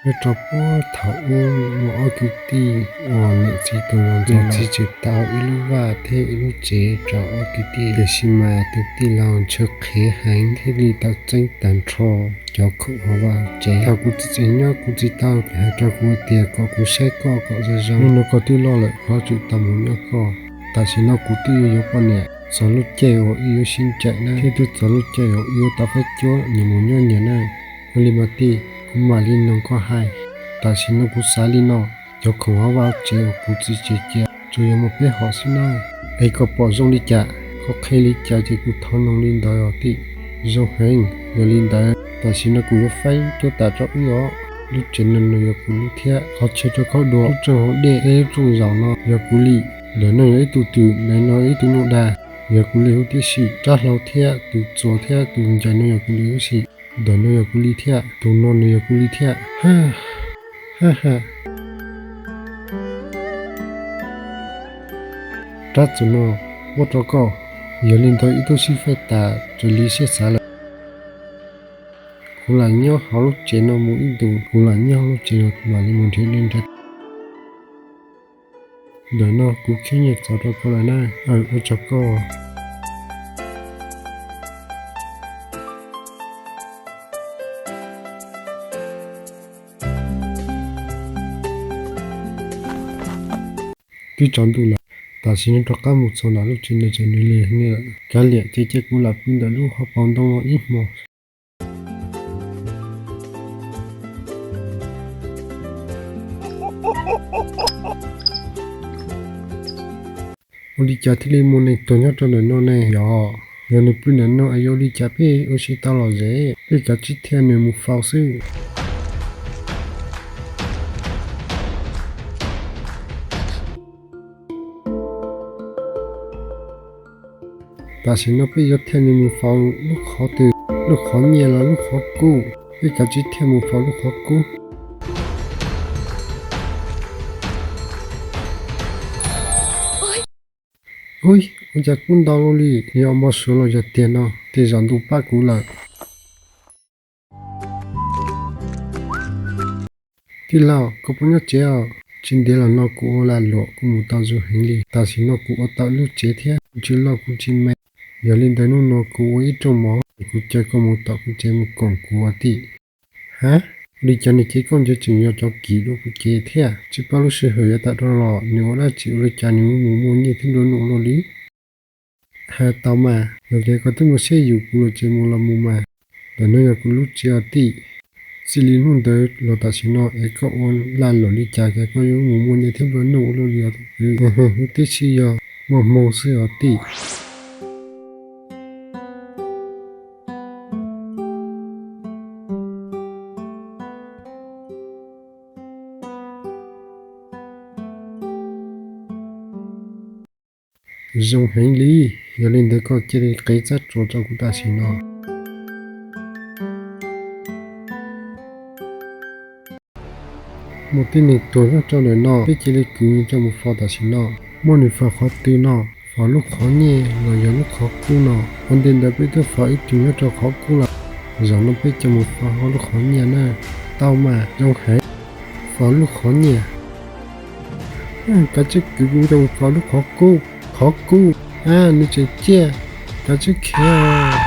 Nyob rau puag thaum ub muaj ob kwv tij uas niam txiv tau los ntxov, txiv tseem tau ib lub vaj thiab ib lub tsev rau ob kwv tij. Tiam sis mas tus tij laug ntshaw qhev heev thiaj li tau txeeb tag nrho cov khoom hauv vaj tsev. Thaum kuv txiv tseem nyob kuv txiv tau hais rau kuv tias kom kuv saib koj kom zoo zoo, hnub no koj twb loj lawm, koj tsum tau mus nyob koj. Tam sim no kuv twb yuav yuav poj niam, txog lub caij uas wb yuav sib ncaim na, thiab twb txog lub caij uas wb yuav tau faib cuab nyias mus nyob nyias na. Ua li mas tij, kuv mam li noog koj hais. Tam sim no kuv xav li no, cov khoom hauv vaj tsev uas kuv txiv tseem cia tsuas yuav muaj peb hom xwb na. Es koj pom zoo li cas, koj qhia li cas ces kuv thov noog li ntawd os tij. Zoo heev, yog li ntawd tam sim no kuv yuav faib cuab tas rau wb os. Lub tsev no nws yog kuv li thiab, qhov chaw rau khaub dua, lub rooj hav dej thiab lub rooj zaum no yog kuv li. Ntawm no yog ib tug twm, ntawm no ib tug nyuj dag, yog kuv li huv tib si. Rab hlau thiab tus txuas thiab tus ncaws no yog kuv li huv si. Ntawm no yog kuv li thiab, tus no nws yog kuv li thiab. Ha ha. Rab txuas no muab rau koj, yog li ntawd wb twb sib faib tas raws li siab xav lawm. Kuv lam nyob hauv lub tsev no mus ib ntus, kuv lam nyob hauv lub tsev no mam li mus nrhiav dej nrhiav. Ntawm no kuv khib nyiaj txaus rau koj lawm na, ua tsaug koj. Twb tsaus ntuj lawm, tam sim no rov qab mus txog ntawm lub tsev no ces nws li lawm. Kav liam ces cia kuv lam pw ntawm lub hauv paus ntoo no ib hmo. Ua li cas thiaj li muaj neeg tuag nyob rau ntawm no ne? Yog, yog nws pw ntawm no es yuav ua li cas peb ua si tau lom zem, peb kav tsij thiaj nws mus faus xwb. Tam sim no peb yuav thiaj nws mus faus lub qhov twg, lub qhov nyiaj los lub qhov kub? Peb kav tsij thiaj mus faus lub qhov kub. Ub, ua cas kub ntau luaj li, yog npau suav los yog tiag no, tej zaum ntuj pab kuv lawm. Tij laug, koj puas nyob tsev os? Tsis ntev los no kuv ua lag luam kuv mus tau zoo heev li. Tam sim no kuv ua tau lub tsev thiab, kuv tsis loj kuv tsis me. Yog li ntawd hnub no kuv ua ib rooj mov es kuv caw koj mus tom kuv tsev mus koom kuv ua tij. Ha, ua li cas nws cev khaub ncaws tseem yog cov kim dua kuv cev thiab? Tsis paub lub sij hawm yav tas dhau los nws ua dab tsi ua li cas nws mus muaj nyiaj thiab nplua nuj ua luaj li. Hais tau mas, yog tias koj twb muaj siab yus kuv los ces mus los mus mas. Ntawm no yog kuv lub tsev os tij. Txij li hnub ntawd los tam sim no es koj ua lag luam li cas ces koj yuav mus muaj nyiaj thiab nplua nuj ua luaj li os tus kwv. Huv tib si yog muaj hmoo xwb os tij. Zoo heev li, yog li ntawd koj cia li qev txab tsuas rau kuv tam sim no. Muaj tib neeg tuag nyob rau ntawm no, peb cia li kwv nws coj mus faus tam sim no. Muab nws faus qhov twg no? Faus lub qhov nyiaj los yog lub qhov kub no? Ua ntej ntawd peb twb faus ib tug nyob rau qhov kub lawm, zaum no peb coj mus faus hauv lub qhov nyiaj na. Tau mas, zoo heev. Faus lub qhov nyiaj. Kav tsij kwv kuv coj mus faus lub qhov kub. Qhov kub, a, nws tseem ciaj. Kav tsij khiav.